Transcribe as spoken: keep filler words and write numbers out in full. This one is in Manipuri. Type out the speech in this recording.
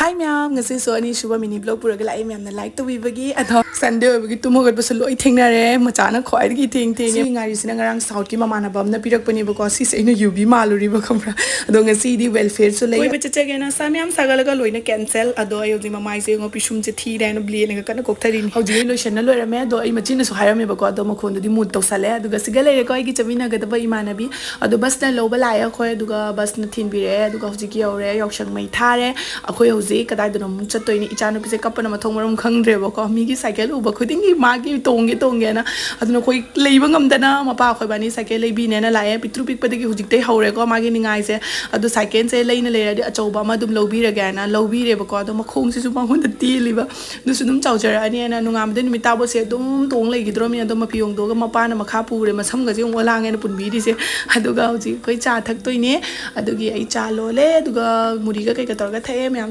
ꯍꯥꯏ ꯃꯌꯥꯝ, ꯉꯁꯤꯁꯨ ꯑꯅꯤꯁꯨꯕ mini vlog ꯄꯨꯔꯒ ꯂꯥꯛꯑꯦ ꯃꯌꯥꯝꯅ like ꯇꯧꯕꯤꯕꯒꯤ꯫ ꯑꯗꯣ Sunday ꯑꯣꯏꯕꯒꯤ ꯇꯨꯝ ꯍꯧꯒꯠꯄꯁꯨ ꯂꯣꯏ ꯊꯦꯡꯅꯔꯦ, ꯃꯆꯥꯅ ꯈ꯭ꯋꯥꯏꯗꯒꯤ ꯊꯦꯡ ꯊꯦꯡꯉꯦ꯫ ꯁꯤ ꯉꯥꯔꯤꯁꯤꯅ ꯉꯔꯥꯡ Southꯀꯤ ꯃꯃꯥꯟꯅꯕ ꯑꯃꯅ ꯄꯤꯔꯛꯄꯅꯦꯕꯀꯣ, ꯁꯤꯁꯦ ꯑꯩꯅ ꯌꯨꯕꯤ ꯃꯥꯜꯂꯨꯔꯤꯕ ꯈꯪꯕ꯭ꯔꯥ꯫ ꯑꯗꯣ ꯉꯁꯤꯗꯤ welfareꯁꯨ ꯂꯩ꯫ ꯀꯣꯏꯕ ꯆꯠꯆꯒꯦꯅ ꯁꯝ ꯌꯥꯝ ꯁꯥꯒꯠꯂꯒ ꯂꯣꯏꯅ cancel꯫ ꯑꯗꯣ ꯑꯩ ꯍꯧꯖꯤꯛ ꯃꯃꯥꯏꯁꯦ ꯌꯦꯡꯉꯣ, ꯄꯤꯁꯨꯝꯁꯦ ꯊꯤꯔꯦ ꯍꯥꯏꯅ bladeꯅꯒ ꯀꯟꯅ ꯀꯣꯛꯊꯔꯤꯅꯤ꯫ ꯍꯧꯖꯤꯛ ꯑꯩ ꯂꯣꯏꯁꯟꯅ ꯂꯣꯏꯔꯝꯃꯦ꯫ ꯑꯗꯣ ꯑꯩ ꯃꯆꯤꯟꯅꯁꯨ ꯍꯥꯏꯔꯝꯃꯦꯕꯀꯣ, ꯑꯗꯣ ꯃꯈꯣꯟꯗꯨꯗꯤ mute ꯇꯧꯁꯜꯂꯦ꯫ ꯑꯗꯨꯒ ꯁꯤꯒ ꯂꯩꯔꯦꯀꯣ ꯑꯩꯒꯤ ꯆꯠꯃꯤꯟꯅꯒꯗꯕ ꯏꯃꯥꯟꯅꯕꯤ꯫ ꯑꯗꯣ busꯅ ꯂꯧꯕ ꯂꯥꯛꯑꯦ ꯑꯩꯈꯣꯏ, ꯑꯗꯨꯒ busꯅ ꯊꯤꯟꯕꯤꯔꯛꯑꯦ꯫ ꯑꯗꯨꯒ ꯍꯧꯖꯤꯛ ꯌꯧꯔꯦ, ꯌꯥꯎꯁꯪ ꯃꯩ ꯊꯥꯔꯦ꯫ ꯑꯩꯈꯣꯏ ꯍꯧꯖꯤꯛ ꯀꯗꯥꯏꯗꯅꯣ ꯑꯃꯨꯛ ꯆꯠꯇꯣꯏꯅꯤ꯫ ꯏꯆꯥꯅꯨꯄꯤꯁꯦ ꯀꯞꯄꯅ ꯃꯊꯣꯡ ꯃꯔꯝ ꯈꯪꯗ꯭ꯔꯦꯕꯀꯣ, ꯃꯤꯒꯤ cycle ꯎꯕ ꯈꯨꯗꯤꯡꯒꯤ ꯃꯥꯒꯤ ꯇꯣꯡꯒꯦ ꯇꯣꯡꯒꯦꯅ꯫ ꯑꯗꯨꯅ ꯑꯩꯈꯣꯏ ꯂꯩꯕ ꯉꯝꯗꯅ ꯃꯄꯥ ꯑꯩꯈꯣꯏꯕꯥꯅꯤ cycle ꯂꯩꯕꯤꯅꯦꯅ ꯂꯥꯛꯑꯦ꯫ ꯄꯤꯛꯇ꯭ꯔꯨ ꯄꯤꯛꯄꯗꯒꯤ ꯍꯧꯖꯤꯛꯇꯩ ꯍꯧꯔꯦꯀꯣ ꯃꯥꯒꯤ ꯅꯤꯡꯉꯥꯏꯁꯦ꯫ ꯑꯗꯣ cycleꯁꯦ ꯂꯩꯅ ꯂꯩꯔꯗꯤ ꯑꯆꯧꯕ ꯑꯃ ꯑꯗꯨꯝ ꯂꯧꯕꯤꯔꯒꯦꯅ ꯂꯧꯕꯤꯔꯦꯕꯀꯣ꯫ ꯑꯗꯣ ꯃꯈꯣꯡꯁꯤꯁꯨ ꯃꯉꯣꯟꯗ ꯇꯦꯜꯂꯤꯕ, ꯑꯗꯨꯁꯨ ꯑꯗꯨꯝ ꯆꯥꯎꯖꯔꯛꯑꯅꯤꯅ ꯅꯣꯡꯉꯥꯟꯕꯗꯩ ꯅꯨꯃꯤꯠ ꯇꯥꯕꯧꯁꯦ ꯑꯗꯨꯝ ꯇꯣꯡ ꯂꯩꯈꯤꯗ꯭ꯔꯣꯃꯤ꯫ ꯑꯗꯣ ꯃꯄꯤ ꯍꯣꯡꯗꯣꯛꯑꯒ ꯃꯄꯥꯅ ꯃꯈꯥ ꯄꯨꯔꯦ, ꯃꯁꯝꯒꯁꯦ ꯑꯃꯨꯛ ꯑꯣꯂꯥꯡꯉꯦꯅ ꯄꯨꯟꯕꯤꯔꯤꯁꯦ꯫ ꯑꯗꯨꯒ ꯍꯧꯖꯤꯛ ꯑꯩꯈꯣꯏ ꯆꯥ ꯊꯛꯇꯣꯏꯅꯦ꯫ ꯑꯗꯨꯒꯤ ꯑꯩ ꯆꯥ ꯂꯣꯜꯂꯦ, ꯑꯗꯨꯒ ꯃꯨꯔꯤꯒ ꯀꯩꯀꯥ ꯇꯧꯔꯒ ꯊꯛꯑꯦ ꯃꯌꯥꯝ꯫